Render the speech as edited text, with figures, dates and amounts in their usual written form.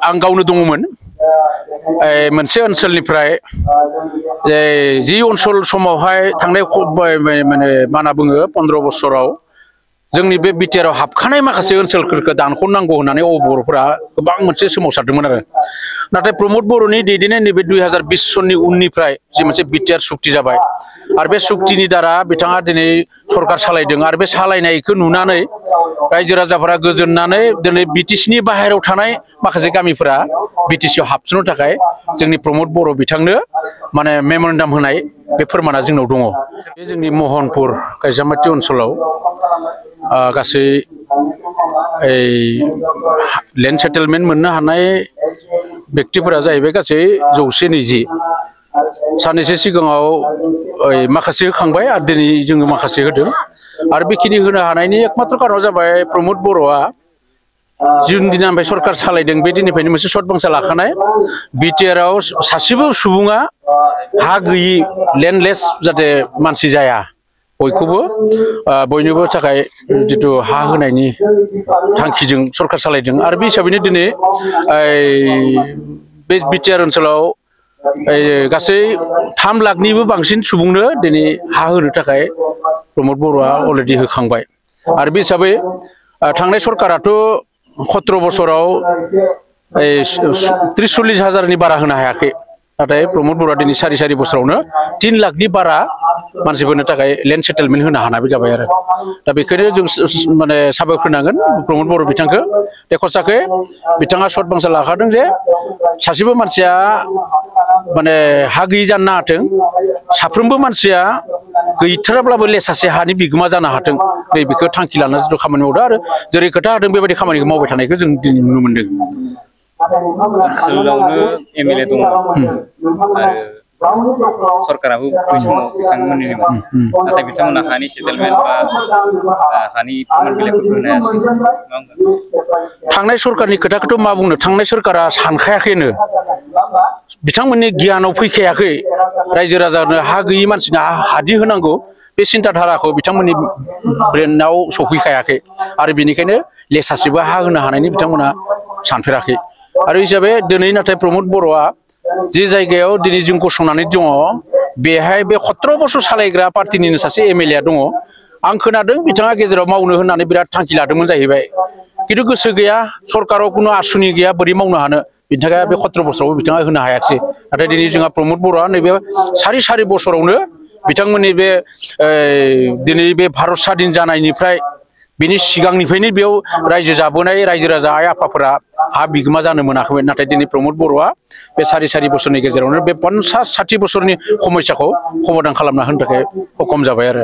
आं गावनो दङमोन मोनसे ओनसोलनिफ्राय जि ओनसोल समावहाय थांनाय माने माना बुङो 15 बोसोराव जोंनि बे बिटिआरआव हाबखानाय माखासे ओनसोलफोरखौ दानख'नांगौ होननानै बर'फोरा गोबां मोनसे सोमावसारदोंमोन आरो नाथाय प्रमद बर'नि दैदेननाय नैबे 2020 सननि उननिफ्राय जि मोनसे बिटिआर सुक्ति जाबाय आरो बे सुक्तिनि दारा बिथाङा दिनै सरकार सालायदों आरो बे सालायनायखौ नुनानै रायजो राजाफोरा गोजोननानै दिनै बिटिसिनि बाहेरायाव थानाय माखासे गामिफोरा बिटिसिआव हाबसननो थाखाय जोंनि प्रमद बर' बिथांनो माने मेम'रेन्डाम होनाय बे फोरमाना जोंनाव दङ बे जोंनि महनपुर गायजामाटी ओनसोलाव गासै लेन्ड सेटेलमेन्ट मोननो हानाय व्यक्तिफोरा जाहैबाय गासै 120 साननैसो सिगाङाव माखासे होखांबाय आरो दिनै जोङो माखासे होदों आरो बेखिनि होनो हानायनि एकमात्र कारना जाबाय प्रमद बर'आ जुन दिननिफ्राय सरकार सालायदों बे दिननिफ्रायनो मोनसे सर्ट बांसा लाखानाय बिटिआरआव सासेबो सुबुङा हा गैयि लेन्डलेस जाहाथे मानसि जाया बयखौबो बयनिबो थाखाय जितु हा होनायनि थांखिजों सरकार सालायदों आरो बे हिसाबैनो दिनै बे बिटिआर ओनसोलाव गासै 3 लाखनिबो बांसिन सुबुंनो दिनै हा होनो थाखाय प्रमद बर'आ अलरेडि होखांबाय आरो बे हिसाबै थांनाय सरकाराथ' 17 बोसोराव 30-40 हाजारनि बारा होनो हायाखै नाथाय प्रमद बर'आ दिनै 4 बोसोरावनो 3 लाखनि बारा मानसिफोरनो थाखाय लेन्ड सेटेलमेन्ट होनो हानाय जाबाय आरो दा बेखायनो जों माने साबायखर होनांगोन प्रमद बर' बिथांखौ बे खसाखै बिथाङा सर्ट बांसा लाखादों जे सासेबो मानसिया माने हा गैयि जानो नाङाथों साफ्रोमबो मानसिया गैथाराब्लाबो लेसासे हानि बिगोमा जानो हाथों नै बेखौ थांखि लानानै जिथु खामानि मावदों आरो जेरै खोथा होदों बेबायदि खामानिखौ मावबाय थानायखौ जों दिनै नुनो मोनदों ओनसोलावनो एमएलए दङ आरो सरकाराबो बै समाव बिथांमोननिमोन नाथाय बिथांमोना हानि सेटेलमेन्ट बा हानि फोरमान बिलाइफोरखौ होनो हायासै थांनाय सरकारनि खोथाखौथ' मा बुंनो थांनाय सरकारा सानखायाखैनो बिथांमोननि गियानाव फैखायाखै रायजो राजानो हा गैयि मानसिनो हादि होनांगौ बे सिन्ताधाराखौ बिथांमोननि ब्रेनाव सफैखायाखै आरो बेनिखायनो लेसासेबो हा होनो हानायनि बिथांमोना सानफेराखै आरो हिसाबै दिनै नाथाय प्रमद बर'आ जे जायगायाव दिनै जों गसंनानै दङ बेहाय बे 17 बोसोर सालायग्रा पार्टिनिनो सासे एमएलए दङ आं खोनादों बिथाङा गेजेराव मावनो होननानै बिराद थांखि लादोंमोन जाहैबाय खिन्थु गोसो गैया सरकाराव खुनु आसुनि गैया बोरै मावनो हानो बिनि थाखाय बे 17 बोसोरावबो बिथाङा होनो हायाखिसै नाथाय दिनै जोंहा प्रमद बर'आ नैबे 4 बोसोरावनो बिथांमोननि बे दिनै बे भारत स्वाधीन जानायनिफ्राय बिनि सिगांनिफ्रायनो बेयाव रायजो जाबोनाय रायजो राजा आइ आफाफोरा हा बिगोमा जानो मोनाखैमोन नाथाय दिनै प्रमद बर'आ बे 4 बोसोरनि गेजेरावनो बे 50-60 बोसोरनि समस्याखौ समाधान खालामना होनो थाखाय हुखम जाबाय आरो